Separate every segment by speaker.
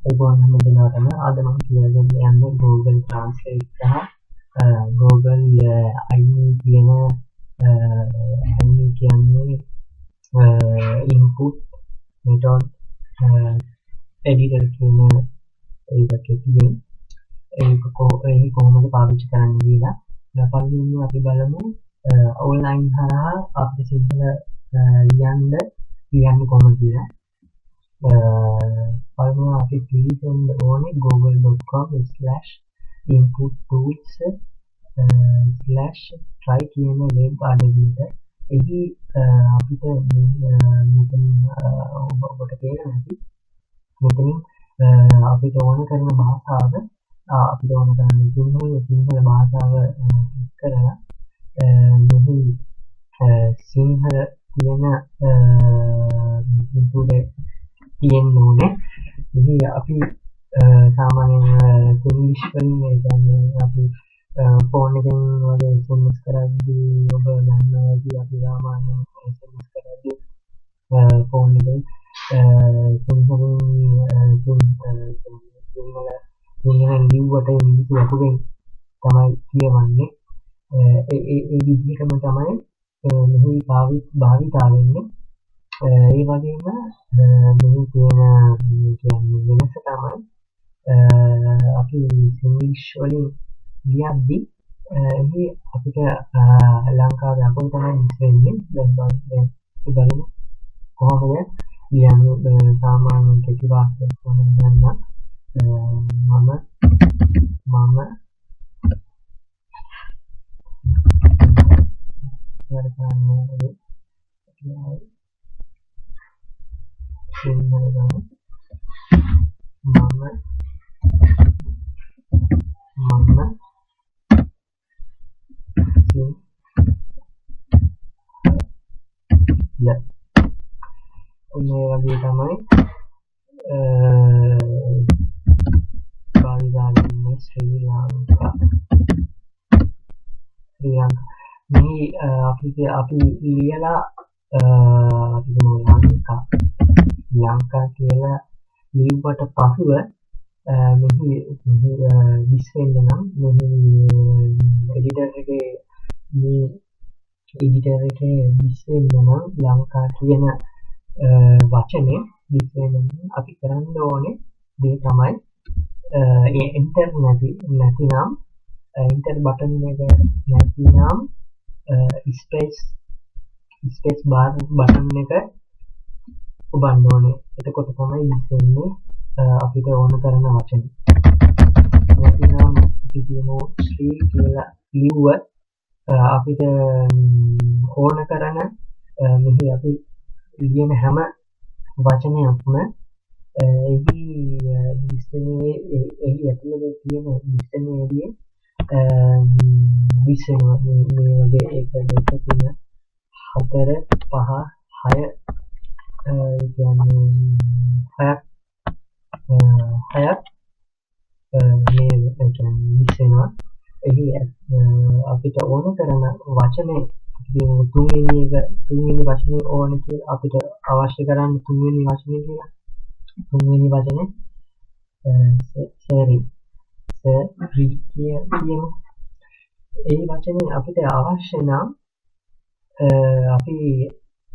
Speaker 1: ආයුබෝවන් හැම දෙනාටම. අද මම කියලා දෙන්න යන්නේ Google Translate සහ Google IME කියන, IME කියන්නේ input method editor කියන එකක් තියෙන ඒක කොහොමද පාවිච්චි කරන්න කියලා. පළමුවෙන්ම අපි බලමු ඔන්ලයින් හරහා අපිට සිංහල ලියන්න කොහොමද කියලා. පළමුව අපි පිවිසෙන්න ඕනේ google.com/inputtools/try කියන වෙබ් අඩවියට. එහි අපිට මෙතනින් ඔබට පේනවා ඇති, මෙතනින් අපිට ඕන කරන භාෂාව, අපිට ඕන කරන සිංහල භාෂාව ක්ලික් කරලා මෙහි සිංහල කියන ඉන්පුට් තියෙන්න ඕනේ. මෙහි අපි සාමාන්‍යයෙන් ඉංග්‍රීසි වලින්, ඒ කියන්නේ අපි ෆෝන් එකෙන් වගේ SMS කරද්දී, ඔබ දන්නවා ඇති, අපි සාමාන්‍යයෙන් SMS කරද්දී ෆෝන් එකෙන් සිංහලෙන් සිංහලෙන් ලිව්වට ඉංග්‍රීසි ලකුණෙන් තමයි කියවන්නේ. ඒ ඒ ඒ විදිහටම තමයි මෙහි භාවිතා වෙන්නේ. ඒ වගේම මෙහි තියෙන කියන්නේ වෙනස තමයි අපි සිංග්ලිෂ් වලින් ලියද්දි එහි අපිට ලංකාවේ අකුරු තමයි මිස් වෙන්නේ. දැන් අපි බලමු කොහොමද ලියන්නේ. සාමාන්‍ය කෙටි වාක්‍යයක් කොහොමද ලියන්න. මම මම වැඩ කරන්නේ සිංහල ගමු. මම මම සිංහල. ඔන්න ඔය වගේ තමයි භාවිතා වෙන්නේ. ශ්‍රී ලංකා, ශ්‍රී ලංකා. මේ අපි ලියලා අපි කියමු ලංකා ලංකා කියලා ලිව්වට පසුව මෙහි දිස් වෙන්න නම්, මෙහි එඩිටර් එකේ, මේ එඩිටර් එකේ දිස් වෙන්න නම්, ලංකා කියන වචනේ දිස් වෙන්න නම් අපි කරන්න ඕනේ දේ තමයි ඒ එන්ටර් නැතිනම්, එන්ටර් බටන් එක නැතිනම් ස්පේස් ස්පේස් බාර් බටන් එක ඔබන්න ඕනේ. එතකොට තමයි දිස් වෙන්නේ අපිට ඕන කරන වචන. නැතිනම් අපි කියමු ශ්‍රී කියලා ලිව්ව අපිට ඕන කරන මෙහි අපි ලියන හැම වචනයක්ම එහි දිස් වෙන්නේ, එහි ඇතුළත තියෙන දිස් වෙන එළියේ දිස් වෙනවා. මේ වගේ 1 2 3 4 5 6, ඒ කියන්නේ හයක් හයක් මේ ඒ කියන්නේ දිස් වෙනවා. එහි අපිට ඕන කරන වචනේ, අපි කියමු තුන්වෙනි එක, තුන්වෙනි වචනේ ඕන කියලා, අපිට අවශ්‍ය කරන්නේ තුන්වෙනි වචනේ කියලා. තුන්වෙනි වචනේ සරි සරි කියමු. ඒ වචනේ අපිට අවශ්‍ය නම් අපි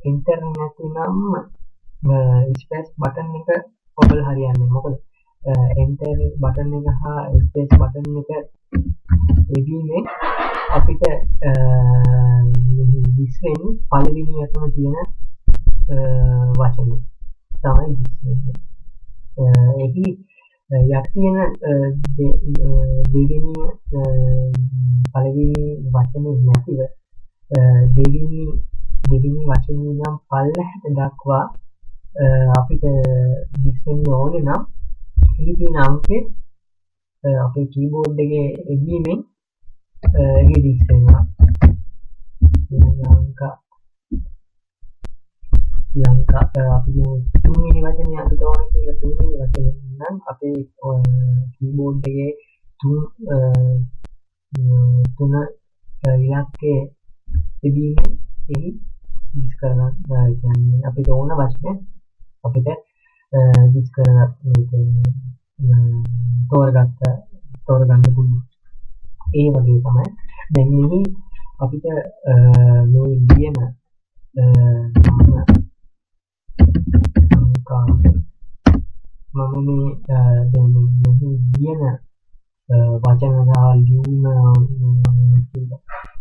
Speaker 1: එන්ටර් නැතිනම් ස්පේස් බටන් එක ඔබලා හරියන්නේ. මොකද එන්ටර් බටන් එක හා ස්පේස් බටන් එක එබීමෙන් අපිට දිස් වෙන්නේ පළවෙනියටම තියෙන වචනේ තමයි දිස් වෙන්නේ. එහි යට තියෙන දෙවෙනි, පළවෙනි වචනේ නැතිව දෙවෙනි දෙවෙනි වචනේ ඉඳන් පල්ලෙහාට දක්වා අපිට දිස් වෙන්න ඕනේ නම් එහි තියෙන අංකය අපේ කීබෝඩ් එකේ එබීමෙන් එහි දිස් වෙනවා. ලංකා ලංකා. අපි තුන්වෙනි වචනේ අපිට ඕනේ කියලා, තුන්වෙනි වචනේ නම් අපේ කීබෝඩ් එකේ තුන ඉලක්කය එබීමෙන් එහි දිස් කරගන්න, ඒ කියන්නේ අපිට ඕන වචනය අපිට දිස් කරගන්න. ඒ කියන්නේ තෝරගන්න පුළුවන්. ඒ වගේ තමයි දැන් මෙහි අපිට මේ ලියන මම මේ දැන් මෙහි ලියන වචන සහ ලියුම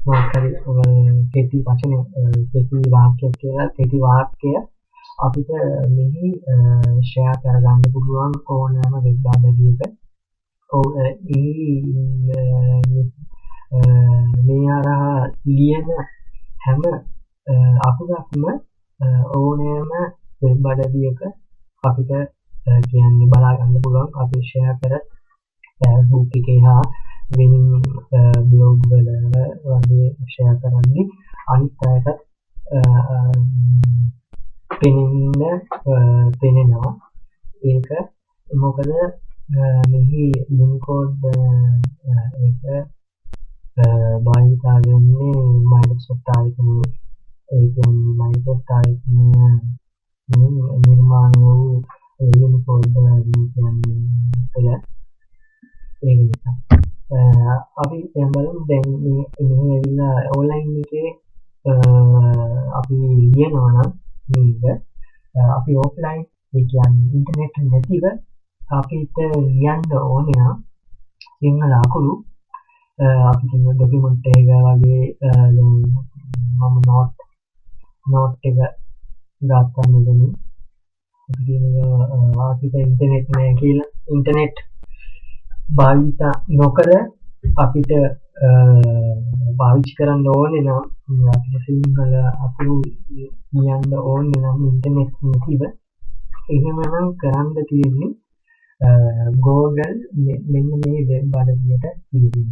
Speaker 1: මොකක් හරි කෙටි වචන කෙටි වාක්‍යයක් කියලා කෙටි වාක්‍ය අපිට මෙහි ෂෙයා කරගන්න පුළුවන් ඕනෑම වෙබ් අඩවියක. ඔව්, මේ හරහා ලියන හැම අකුරක්ම ඕනෑම වෙබ් අඩවියක අපිට කියන්නේ බලා ගන්න පුළුවන්. අපි ෂෙයා කර ෆේස්බුක් එකේ හා වෙනින් බ්ලොග් වල වගේ ෂෙයා කරද්දී අනිත් අයටත් පෙනෙනවා. ඒක මොකද මෙහි යුනිකෝඩ් එක භාවිතා වෙන්නේ මයික්‍රොසොෆ්ට් ආයතනයේ. ඒ කියන්නේ මයික්‍රොසොෆ්ට් ආයතනය නිර්මාණය වූ යුනිකෝඩ් කියන්නේ පෙළ. ඒක නිසා අපි දැන් බලමු. දැන් මේ මෙහි ඇවිල්ලා ඔන්ලයින් එකේ අපි ලියනවා නම් මේක අපි ඔෆ්ලයින්, ඒ කියන්නේ ඉන්ටර්නෙට් නැතිව අපිට ලියන්න ඕනේ නම් සිංහල අකුරු අපි කියන ඩොකියුමන්ට් එක වගේ, දැන් මම නෝට් එක ගත්තා. මෙතනින් අපි කියනවා අපිට ඉන්ටර්නෙට් නෑ කියලා. ඉන්ටර්නෙට් භාවිතා නොකර අපිට පාවිච්චි කරන්න ඕනේ නම්, අපිට සිංහල අකුරු ලියන්න ඕනේ නම් ඉන්ටර්නෙට් නැතිව, එහෙමනම් කරන්න තියෙන්නේ Google මෙන්න මේ වෙබ් අඩවියට ගිහින්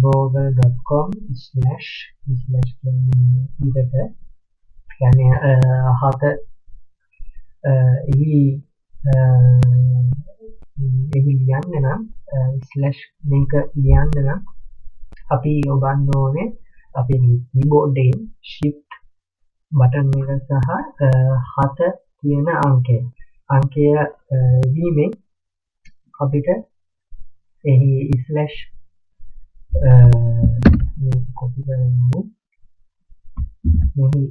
Speaker 1: google.com slash slash කියන්නේ කියන්නේ හත එහි එහි ලියන්න නම්, ස්ලෑෂ් මේක ලියන්න නම් අපි ඔබන්න ඕනේ අපේ කීබෝඩ් එකෙන් shift button එක සහ 7 කියන අංකය වීමෙන් අපිට එහි ස්ලෑෂ් මේක කොපි කරගමු. මෙහි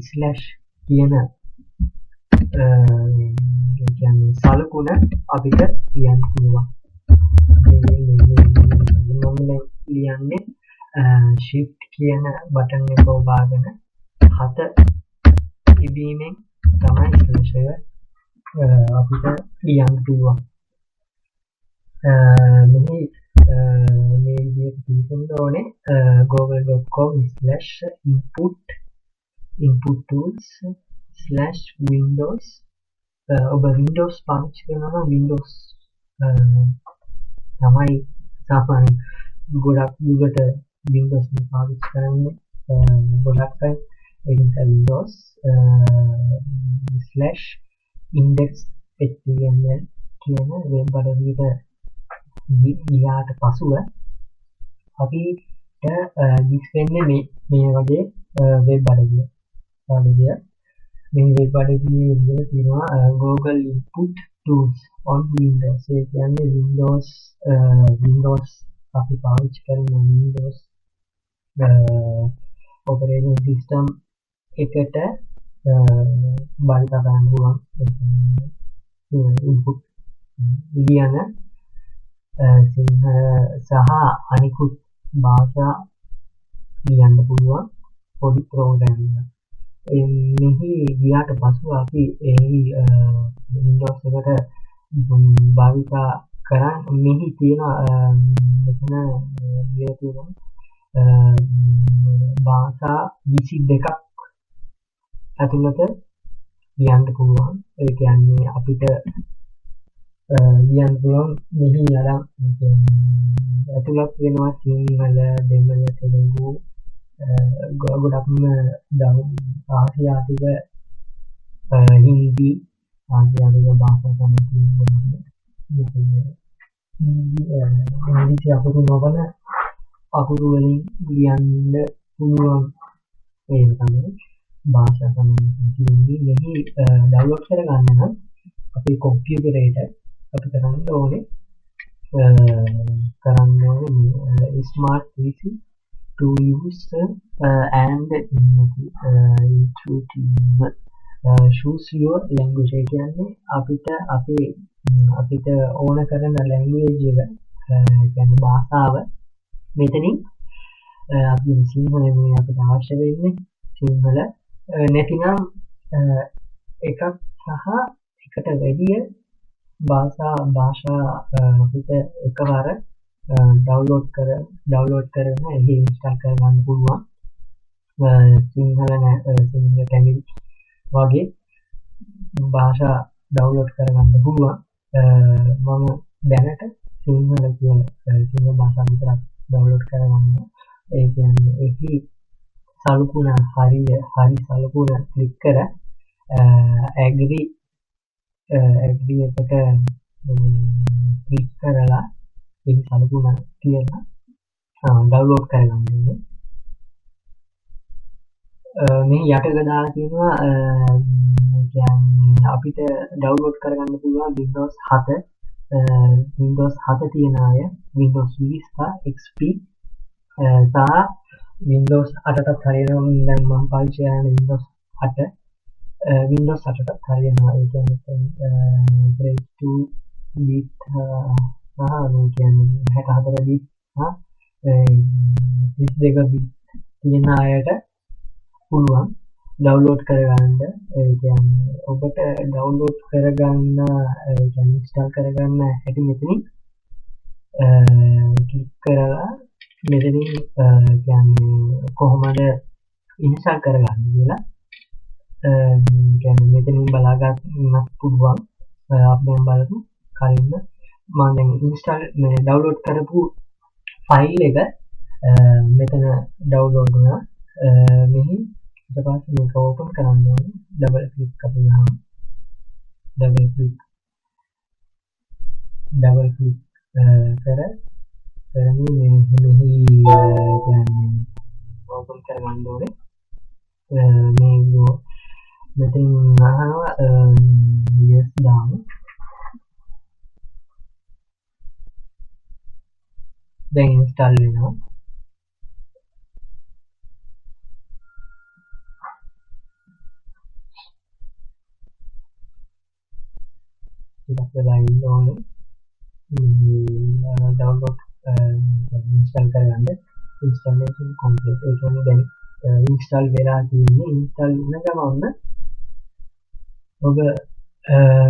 Speaker 1: ස්ලෑෂ් කියන ඒ කියන්නේ සලකුණ අපිට ලියන්න පුළුවන්. මම දැන් ලියන්නේ shift කියන බටන් එක ඔබාගෙන 7 තිබීමෙන් තමයි ස්ලෑෂ් එක අපිට ලියන්න පුළුවන්. මෙහි මේ විදිහට තියෙන්න ඕනේ google.com/input input tools /windows. ඔබ Windows පාවිච්චි කරනවා නම්, Windows තමයි සාමාන්‍යයෙන් ගොඩක් දුරට Windows පාවිච්චි කරන්නේ ගොඩක් අය. ඒ නිසා Windows /index html කියන වෙබ් අඩවියට ගියාට පසුව අපිට දිස් වෙන්නේ මේ මේ වගේ වෙබ් අඩවිය. මේ වෙබ් අඩවියේ ලියලා තියෙනවා Google Input Tools on Windows. ඒ කියන්නේ Windows අපි පාවිච්චි කරන Windows operating system එකට භාවිත කරන්න පුළුවන් ඉන්පුට් ලියන සිංහල සහ අනිකුත් භාෂා ලියන්න පුළුවන් පොඩි ප්‍රෝග්‍රෑම් එකක්. මෙහි ගියාට පසුව අපි එහි Windows එකට භාවිතා කරන් මෙහි තියෙන මෙතන දීලා තියෙනවා භාෂා 22ක් ඇතුළත ලියන්න පුළුවන්. ඒ කියන්නේ අපිට ලියන්න පුළුවන් මෙහි අරන් ඇතුළත් වෙනවා සිංහල, දෙමළ, තෙලුගු, ගොඩක්ම ආසියාතික, හින්දි, ආසියාතික භාෂා තමයි තියෙන්නේ ගොඩක්ම. මොකද ඉංග්‍රීසි අකුරු නොවන අකුරු වලින් ලියන්න පුළුවන් ඒවා තමයි භාෂා තමයි තියෙන්නේ. මෙහි ඩවුන්ලෝඩ් කරගන්න නම් අපිට අපේ කොම්පියුටරේට අපි කරන්න ඕනේ smart, easy to use and intuitive. Choose your language. ඒ කියන්නේ අපිට අපේ අපිට ඕන කරන ලැන්ග්වේජ් එක, ඒ කියන්නේ භාෂාව මෙතනින් අපි සිංහල මේ අපිට අවශ්‍ය වෙන්නේ සිංහල. නැතිනම් එකක් සහ එකට වැඩිය භාෂා භාෂා අපිට එකවර ඩවුන්ලෝඩ් කරගෙන එහි ඉන්ස්ටෝල් කරගන්න පුළුවන්. සිංහල නෑ, සිංහල, තමිල් වගේ භාෂා ඩවුන්ලෝඩ් කරගන්න පුළුවන්. මම දැනට සිංහල කියලා සිංහල භාෂාව විතරක් ඩවුන්ලෝඩ් කරගන්න. ඒ කියන්නේ එහි සලකුණ හරිය හරි සලකුණ ක්ලික් කර ඇග්‍රි ඇග්‍රි එකට ක්ලික් කරලා එහි සලකුණ තියලා ඩවුන්ලෝඩ් කරගන්න ඕනේ. මේ යටක දාලා තියෙනවා, ඒ කියන්නේ අපිට ඩවුන්ලෝඩ් කරගන්න පුළුවන් Windows 7, Windows 7 තියෙන අය, Windows Vista, XP සහ Windows 8ටත් හරියනවා. දැන් මම පාවිච්චි කරන්නේ Windows 8. Windows 8ටත් හරියනවා. ඒ කියන්නේ 32 බිට් සහ මේ කියන්නේ 64 බිට් සහ 32 බිට් තියෙන අයට පුළුවන් ඩවුන්ලෝඩ් කරගන්න. ඒ කියන්නේ ඔබට ඩවුන්ලෝඩ් කරගන්න, ඒ කියන්නේ ඉන්ස්ටෝල් කරගන්න හැටි මෙතනින් ක්ලික් කරලා මෙතනින් කියන්නේ කොහොමද ඉන්ස්ටෝල් කරගන්නේ කියලා කියන්නේ මෙතනින් බලා ගන්නත් පුළුවන්. අපි දැන් බලමු. කලින්ම මම දැන් ඉන්ස්ටෝල් මේ ඩවුන්ලෝඩ් කරපු ෆයිල් එක මෙතන ඩවුන්ලෝඩ් වුණා. මෙහි ඊට පස්සේ මේක ඕපන් කරන්න ඕනේ. ඩබල් ක්ලික් අපි ගහමු. ඩබල් ක්ලික් කරමින් මේ මෙහි කියන්නේ ඕපන් කරගන්න ඕනේ. මේ මෙතනින් අහනවා, yes දාමු. දැන් ඉන්ස්ටෝල් වෙනවා. ටිකක් වෙලා ඉන්න ඕනේ ඩවුන්ලෝඩ් ඉන්ස්ටෝල් කරගන්න. Installation complete. ඒ කියන්නේ දැන් ඉන්ස්ටෝල් වෙලා තියෙන්නේ. ඉන්ස්ටෝල් වුණ ගමන්ම ඔබ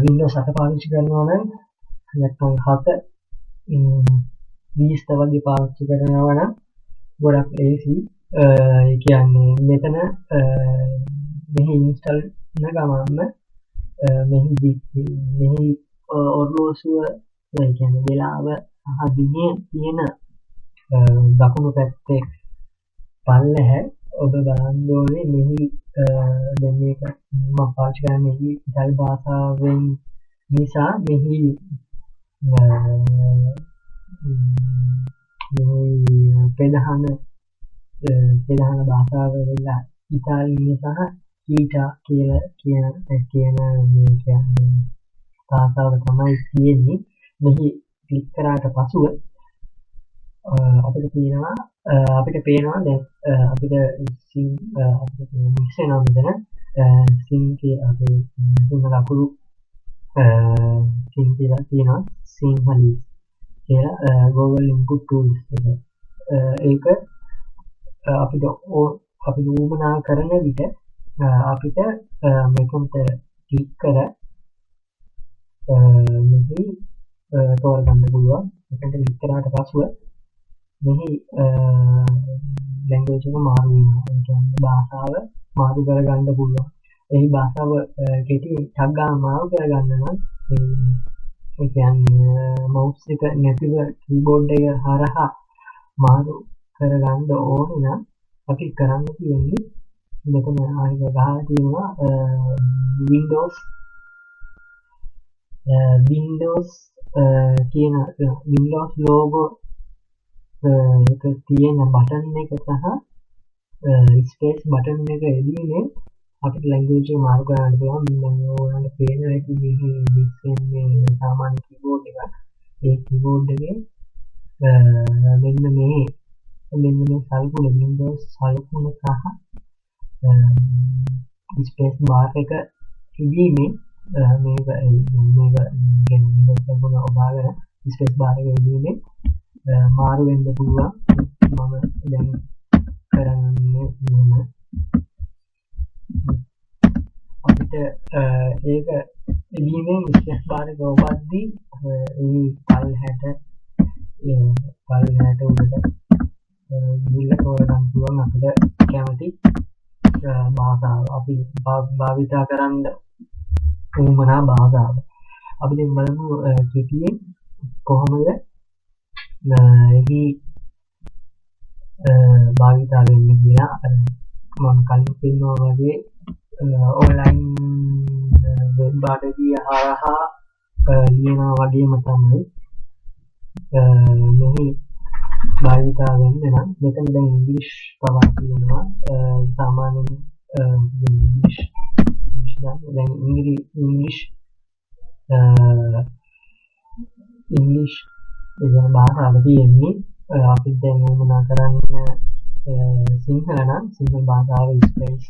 Speaker 1: Windows 8 පාවිච්චි කරනවා නම්, නැත්නම් 7 Vista වගේ පාවිච්චි කරනවා නම් ගොඩක් ලේසි. ඒ කියන්නේ මෙතන මෙහි ඉන්ස්ටෝල් වුණ ගමන්ම මෙහි මෙහි ඔරලෝසුව, ඒ කියන්නේ වෙලාව සහ දිනය තියෙන දකුණු පැත්තේ පල්ලෙහැ ඔබ බලන්න ඕනේ. මෙහි දැන් මේක මම පාවිච්චි කරන්නේ ඉතාලි භාෂාවෙන් නිසා මෙහි මෙහි ප්‍රධාන ප්‍රධාන භාෂාව වෙලා ඉතාලිය සහ ඊටා කියලා කියන කියන මේ කියන්නේ භාෂාව තමයි තියෙන්නේ. මෙහි ක්ලික් කරාට පසුව අපිට තියෙනවා, අපිට පේනවා දැන් අපිට සිං අපිට මික්ස් වෙනවා මෙතන සිං කියලා අපේ සිංහල අකුරු සිං කියලා තියෙනවා, සිංහලීස් කියලා Google input tools එක. ඒක අපිට අපිට උවමනා කරන විට අපිට මෙතනට ක්ලික් කර මෙහි තෝරගන්න පුළුවන්. මෙතනට ක්ලික් කරාට පසුව මෙහි ලැන්ග්වේජ් එක මාරු වෙනවා. ඒ කියන්නේ භාෂාව මාරු කරගන්න පුළුවන්. එහි භාෂාව කෙටියෙන් ටක් ගාලා මාරු කරගන්න නම්, ඒ කියන්නේ මවුස් එක නැතිව කීබෝඩ් එක හරහා මාරු කරගන්න ඕනේ නම් අපි කරන්න තියෙන්නේ මෙතන ආයෙ ගහලා තියෙනවා Windows Windows කියන Windows logo එක තියෙන බටන් එක සහ ස්පේස් බටන් එක එබීමෙන් අපිට ලැන්ග්වේජ් එක මාරු කරන්න පුළුවන්. දැන් ඔයාලට පේනවා ඇති මේ මික්ස් වෙන්නේ සාමාන්‍ය කීබෝඩ් එකක්. ඒ කීබෝඩ් එකේ මෙන්න මේ සලකුණ Windows සලකුණ සහ ස්පේස් බාර් එක තිබීමෙන් මේක කියන්නේ Windows සලකුණ ඔබාගෙන ස්පේස් බාර් එක තිබීමෙන් මාරු වෙන්න පුළුවන්. මම දැන් කරන්නේ මෙහෙම. අපිට ඒක එබීමෙන් ස්පේස් බාර් එක ඔබද්දී ඒ පල්හැට උඩට ගිහිල්ලා තෝරගන්න පුළුවන් අපිට කැමති භාෂාව. අපි භාවිතා කරන්න උවමනා භාෂාව. අපි දැන් බලමු කෙටියෙන් කොහොමද එහි භාවිතා වෙන්නේ කියලා. මම කලින් පෙන්නුවා වගේ ඔන්ලයින් වෙබ් අඩවිය හරහා ලියනවා වගේම තමයි මෙහි භාවිතා වෙන්න නම් මෙතන දැන් ඉංග්‍රීසි පවා තියෙනවා. සාමාන්‍යයෙන් ඉංග්‍රීසි දැන් ඉංග්‍රීසි ඉංග්‍රීසි ඒ කියන්නේ භාෂාව තියෙන්නේ. අපි දැන් උවමනා කරන්න සිංහල නම් සිංහල භාෂාව ස්පේස්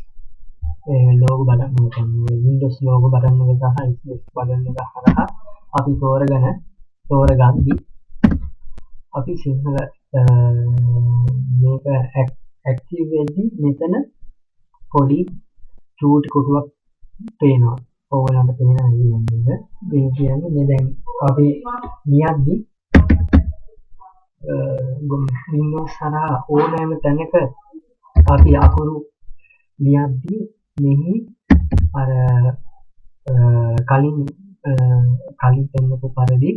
Speaker 1: ලෝගෝ බටන් එක කියන්නේ Windows logo button එක සහ ස්පේස් බටන් එක හරහා අපි තෝරගද්දි අපි සිංහල මේක ඇක්ටිව් වෙද්දි මෙතන පොඩි චූටි කොටුවක් පේනවා. ඔයගොල්ලන්ට පේනවා කියන්නේ මේ කියන්නේ මේ දැන් අපි ලියද්දි Windows හරහා ඕනෑම තැනක අපි අකුරු ලියද්දි මෙහි අර කලින් පෙන්නපු පරිදි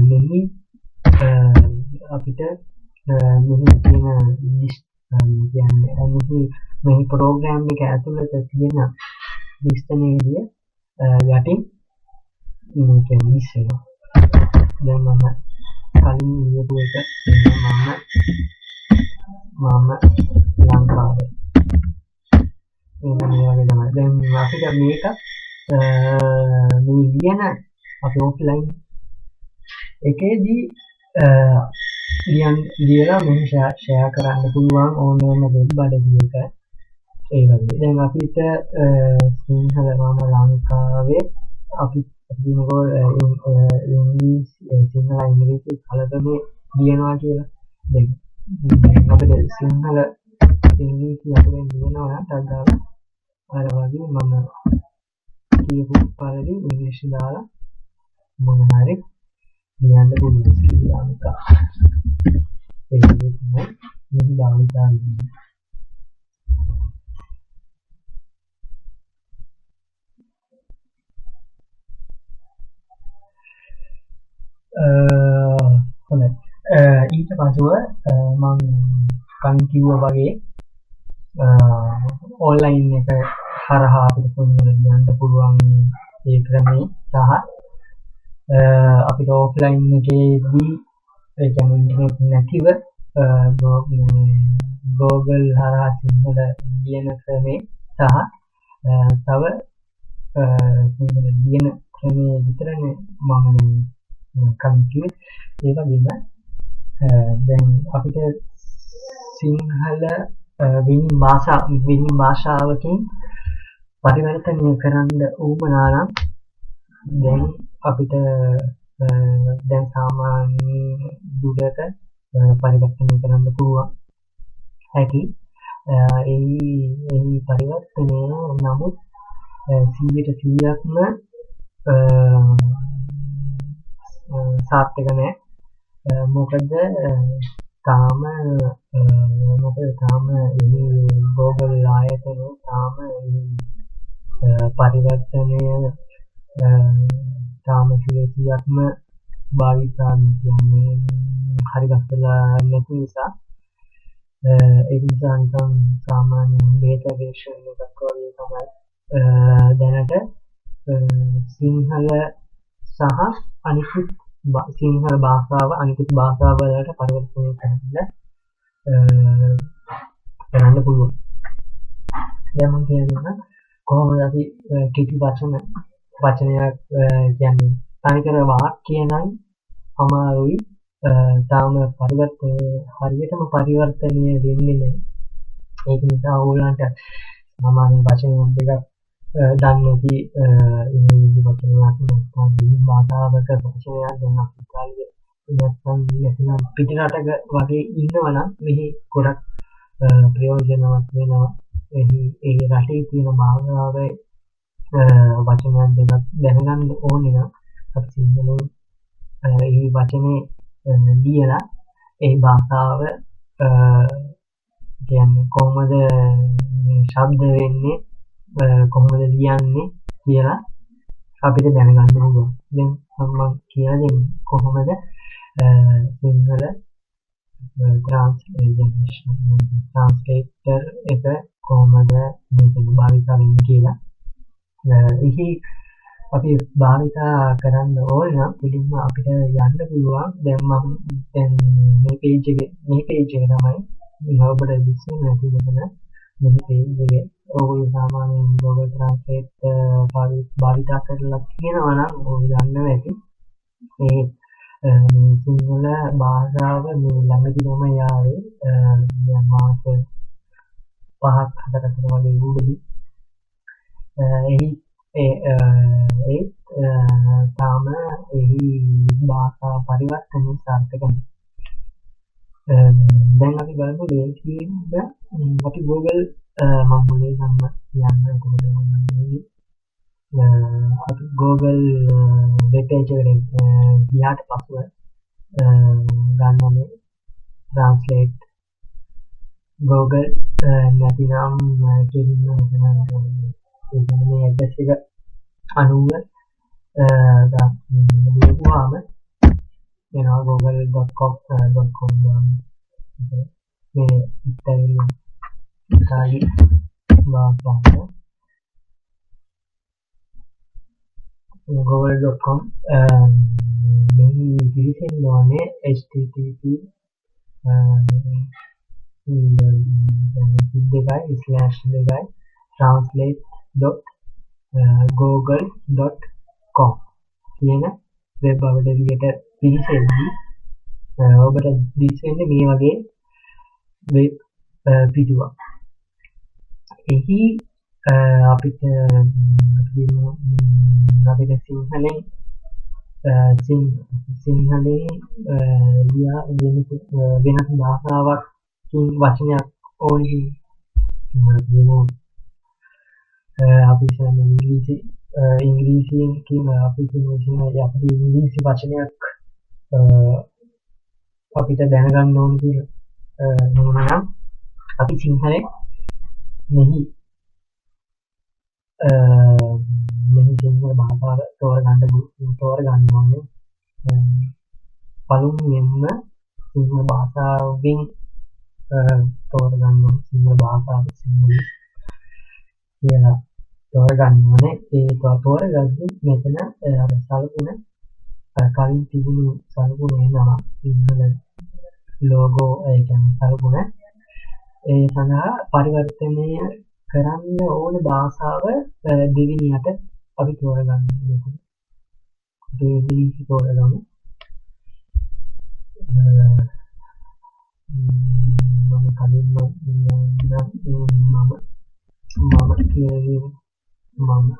Speaker 1: මෙහි අපිට මෙහි තියෙන කියන්නේ මෙහි ප්‍රෝග්‍රෑම් එක ඇතුළත තියෙන ඩික්ෂනරිය යටින් මේ කියන්නේ මිස් වෙනවා. දැන් මම කලින් ලියපු එක මම ලංකාවේ මෙන්න මේ වගේ තමයි. දැන් අපිට මේක මේ ලියන අපි ඔෆ්ලයින් එකේදී ලියලා මෙහෙ ෂෙයා කරන්න පුළුවන් ඕනෑම වෙබ් අඩවියක. ඒ වගේ. දැන් අපිට සිංහල මම ලංකාවේ අපි කියමුකෝ ඉංග්‍රීසි සිංහල ඉංග්‍රීසි කලබමේ ලියනවා කියලා. දැන් අපිට සිංහල ඉංග්‍රීසි අකුරෙන් ලියනවා නම් ටක් ගාලා අර වගේ මම කියපු පරිදි ඉංග්‍රීසි දාලා මොන හරි ලියන්න පුළුවන් ශ්‍රී ලංකා. ඒ වගේ තමයි මෙහි භාවිතා වෙන්නේ. හොඳයි. ඊට පසුව මම කලින් කිව්වා වගේ ඔන්ලයින් එක හරහා අපිට සිංහල ලියන්න පුළුවන් ඒ ක්‍රමේ සහ අපිට ඔෆ්ලයින් එකේදී ඒ කියන්නේ ඉන්ටර්නෙට් නැතිව Google හරහා සිංහල ලියන ක්‍රමේ සහ තව සිංහල ලියන ක්‍රමේ විතරනේ මම දැන් කලින් කිව්වේ. ඒ වගේම දැන් අපිට සිංහල වෙනින් භාෂාවකින් පරිවර්තනය කරන්න උවමනා නම් දැන් අපිට දැන් සාමාන්‍ය දුරට පරිවර්තනය කරන්න පුළුවන් හැකි. එහි පරිවර්තනය නමුත් 100%ක්ම සාර්ථක නෑ. මොකද තාම එහි Google ආයතනය තාම පරිවර්තනය තාම 100%ක්ම භාවිතා කියන්නේ හරි ගස්සලා නැති නිසා ඒක නිසා නිකන් සාමාන්‍ය බේටා වර්ෂන් එකක් වගේ තමයි දැනට සිංහල සහ අනිකුත් සිංහල භාෂාව අනිකුත් භාෂාවලට පරිවර්තනය කරන්න පුළුවන්. දැන් මම කියලා දෙන්නම්. කොහොමද අපි කෙටි වචනයක් කියන්නේ තනිකර වාක්‍ය නම් අමාරුයි, තාම පරිවර්තනය හරියටම පරිවර්තනය වෙන්නේ නැහැ. ඒක නිසා ඕගොල්ලන්ට සාමාන්‍ය වචන දෙකක් දන්නේ නැති ඉංග්‍රීසි වචනයක් නැත්නම් වෙන භාෂාවක වචනයක් දැන් අපි ඉතාලිය නැත්නම් නැතිනම් පිට රටක වගේ ඉන්නවා නම් මෙහි ගොඩක් ප්‍රයෝජනවත් වෙනවා. එහි ඒ රටේ තියෙන භාෂාවේ වචනයක් දෙකක් දැනගන්න ඕනේ නම් අපි සිංහලෙන් ඒ වචනේ ලියලා ඒ භාෂාව කියන්නේ කොහොමද මේ ශබ්ද වෙන්නේ, කොහොමද ලියන්නේ කියලා අපිට දැනගන්න පුළුවන්. දැන් මම කියලා දෙන්න කොහොමද සිංහල ට්‍රාන්ස්ලේටර් එක කොහොමද මේක භාවිතා වෙන්නේ කියලා. එහි අපි භාවිතා කරන්න ඕන නම් පිළින්ම අපිට යන්න පුළුවන්. දැන් මම දැන් මේ පේජ් එකේ මේ පේජ් එක තමයි ඔබට දිස් වෙන්නේ නැති මෙතන මේ පේජ් එකේ ඔයගොල්ලෝ සාමාන්‍යයෙන් Google Translate භාවිතා කරලා තියෙනවා නම් ඔයගොල්ලෝ දන්නවා ඇති මේ මේ සිංහල භාෂාව මේ ළඟදි තමයි ආවේ, දැන් මාස 5ක් 4ක් වගේ උඩදී. එහි ඒත් තාම එහි භාෂා පරිවර්තනය සාර්ථක නැහැ. දැන් අපි බලමු ලේසියෙන්ම අපි Google මම මුලින් ඉඳන්ම කියන්න එතකොට මම අපි Google web page එකට ගියාට පසුව ගන්න මේ ට්‍රාන්ස්ලේට් Google නැතිනම් කෙලින්ම මෙතන ඒ කියන්නේ මේ ඇඩ්‍රස් එක අනුව ලියපුවාම එනවා google.com .com මේ ඉතාලි භාෂාව google.com මෙහි පිවිසෙන්න ඕනේ http 2/2 translate.google.com කියන වෙබ් අඩවියට පිවිසෙද්දී ඔබට දිස් වෙන්නේ මේ වගේ වෙබ් පිටුවක්. එහි අපිට අපිට සිංහලෙන් ලියා වෙනත් භාෂාවකින් වචනයක් ඕනේ කියමු. අපි ඉංග්‍රීසියෙන් කියන අපි අපිට ඉංග්‍රීසි වචනයක් අපිට දැනගන්න ඕන කියලා. එහෙමනම් අපි සිංහලෙන් මෙහි මෙහි සිංහල භාෂාව තෝරගන්න ඕනේ. පළමුවෙන්ම සිංහල භාෂාවෙන් තෝරගන්න ඕනේ. සිංහල භාෂාව සිංහල කියලා තෝරගන්න ඕනේ. ඒ තෝරගද්දි මෙතන අර සලකුණ අර කලින් තිබුණු සලකුණ එනවා සිංහල ලෝගෝ ඒ කියන්නේ සලකුණ. ඒ සඳහා පරිවර්තනය කරන්න ඕන භාෂාව දෙවෙනියට අපි තෝරගන්න ඕනේ. අපි ඉංග්‍රීසි තෝරගමු. මම කලින්ම මම කියලා මම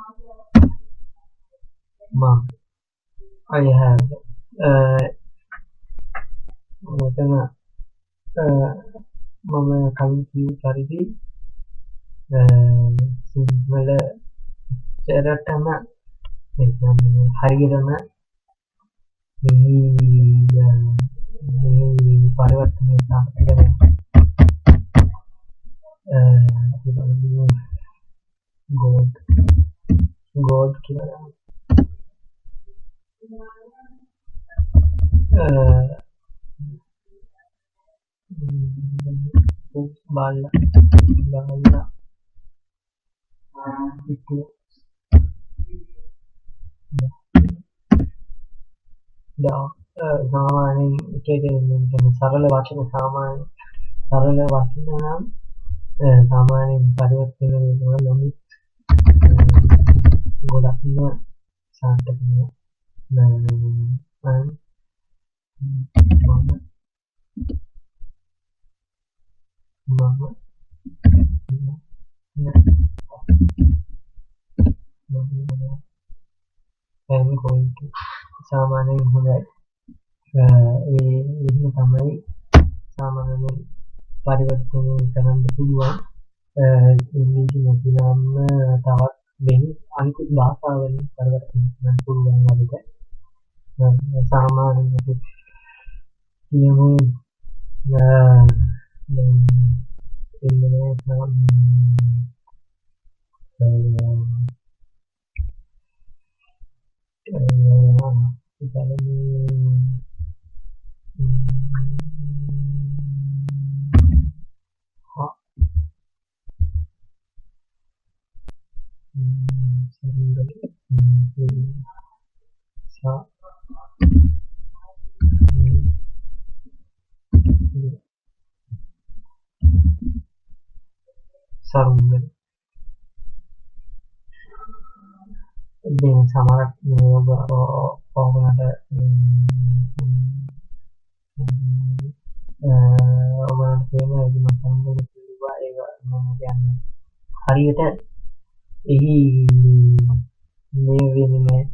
Speaker 1: මම I have මෙතන මම කලින් කියූ පරිදි සිංහල එච්චරටම ඒ කියන්නේ හරියටම මෙහි පරිවර්තනය සාර්ථක නැහැ. අපි බලමු God God කියලා දාමු. බල්ලා බල්ලා සාමාන්‍යයෙන් එක එක කියන්නේ සරල වචන සාමාන්‍ය සරල වචන නම් සාමාන්‍යයෙන් පරිවර්තනය වෙනවා. නමුත් ගොඩක්ම සාර්ථක නෑ. මම am going to සාමාන්‍යයෙන් හොඳයි. ඒ එහෙම තමයි සාමාන්‍යයෙන් පරිවර්තනය කරන්න පුළුවන්. ඉංග්‍රීසි නැතිනම් තවත් වෙන අනිකුත් භාෂාවලින් පරිවර්තනය කරන්න පුළුවන් අපිට. සාමාන්‍යයෙන් අපි කියමු දැන් එන්නේ නෑ බලමු සරුංගල. දැන් සමහරක් මේ ඔබ ඔයගොල්ලන්ට ඔයගොල්ලන්ට පේනවා ඒක මම සරුංගල කිව්වා. ඒක මම කියන්නේ හරියට එහි මේ වෙන්නේ නෑ.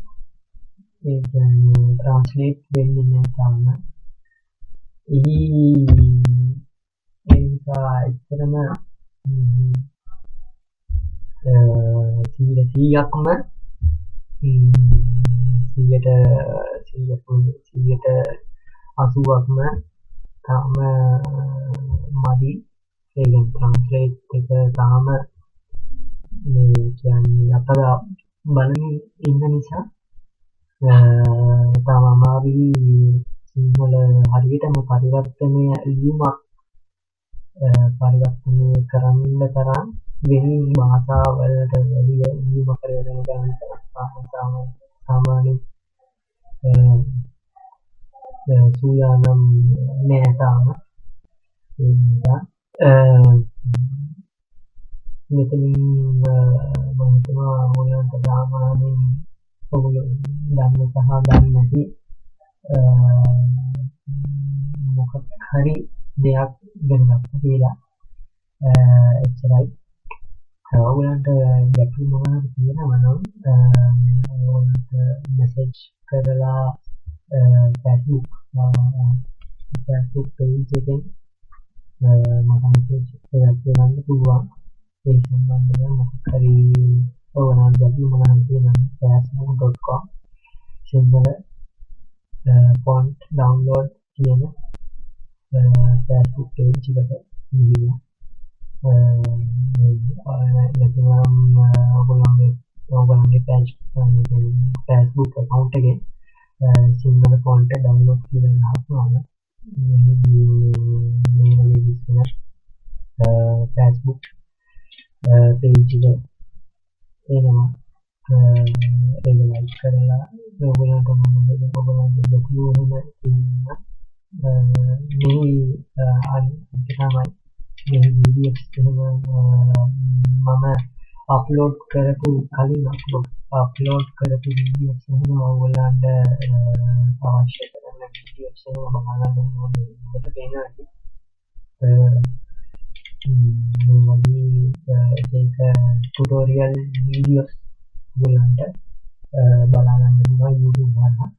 Speaker 1: ඒ කියන්නේ ට්‍රාන්ස්ලේට් වෙන්නේ නෑ තාම. එහි ඒ නිසා ඇත්තටම 100%ක්ම 100%ක්ම තාම මදි. ඒ කියන්නේ ට්‍රාන්ස්ලේට් එක තාම මේ කියන්නේ අප බලමින් ඉන්න නිසා තාම අමාරුයි සිංහල හරියටම පරිවර්තනය ලියුමක් පරිවර්තනය කරන්න තරම් වෙන භාෂාවලට වැඩිය ලියුමක් පරිවර්තනය කරන්න තරම් සාමාන්‍යයෙන් සූදානම් නෑ තාම. ඒ නිසා මෙතනින් මම හිතනවා ඔයගොල්ලන්ට සාමාන්‍යයෙන් ඔයගොල්ලෝ දන්න සහ දන්නේ නැති මොකක් හරි දෙයක් ඉගෙන ගත්තා කියලා. එච්චරයි. ඔයගොල්ලන්ට ගැටලු මොනවා හරි තියෙනවා නම් ඔයගොල්ලන්ට මැසේජ් කරලා Facebook page එකෙන් මට මැසේජ් එකක් දෙන්න පුළුවන්. ඒ සම්බන්ධව මොකක් හරි ඔයගොල්ලන්ට ගැටලු මොනවා හරි තියෙනවා නම් facebook.com Sinhala font download කියන Facebook page එකට ගිහිල්ලා නැතිනම් ඔයගොල්ලන්ගේ Facebook account එකේ සිංහල ෆොන්ට් ඩවුන්ලෝඩ් කියලා ගහපුවාම මේ වගේ දිස්වෙන Facebook page එක එනවා. ඒක ලයික් කරලා ඔයගොල්ලන්ට මොනවද ඔයගොල්ලන්ගේ ගැටලු එහෙම තියෙනවා මේ අනිත් තමයි මේ වීඩියෝස් එහෙම මම අප්ලෝඩ් කරපු කලින් අප්ලෝඩ් කරපු වීඩියෝස් එහෙම ඔයගොල්ලන්ට අවශ්‍ය කරන වීඩියෝස් එහෙම බලා ගන්න ඕන. ඔබට පේනවා ඇති මේ වගේ එක එක ටියුටෝරියල් වීඩියෝස් ඔයගොල්ලන්ට බලා ගන්න පුළුවන් YouTube හරහා.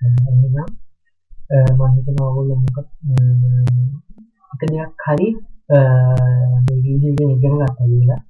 Speaker 1: එහෙනම් මම හිතනවා ඔයගොල්ලෝ මොකක් එක දෙයක් හරි මේ වීඩියෝ එකෙන් ඉගෙන ගත්තා කියලා.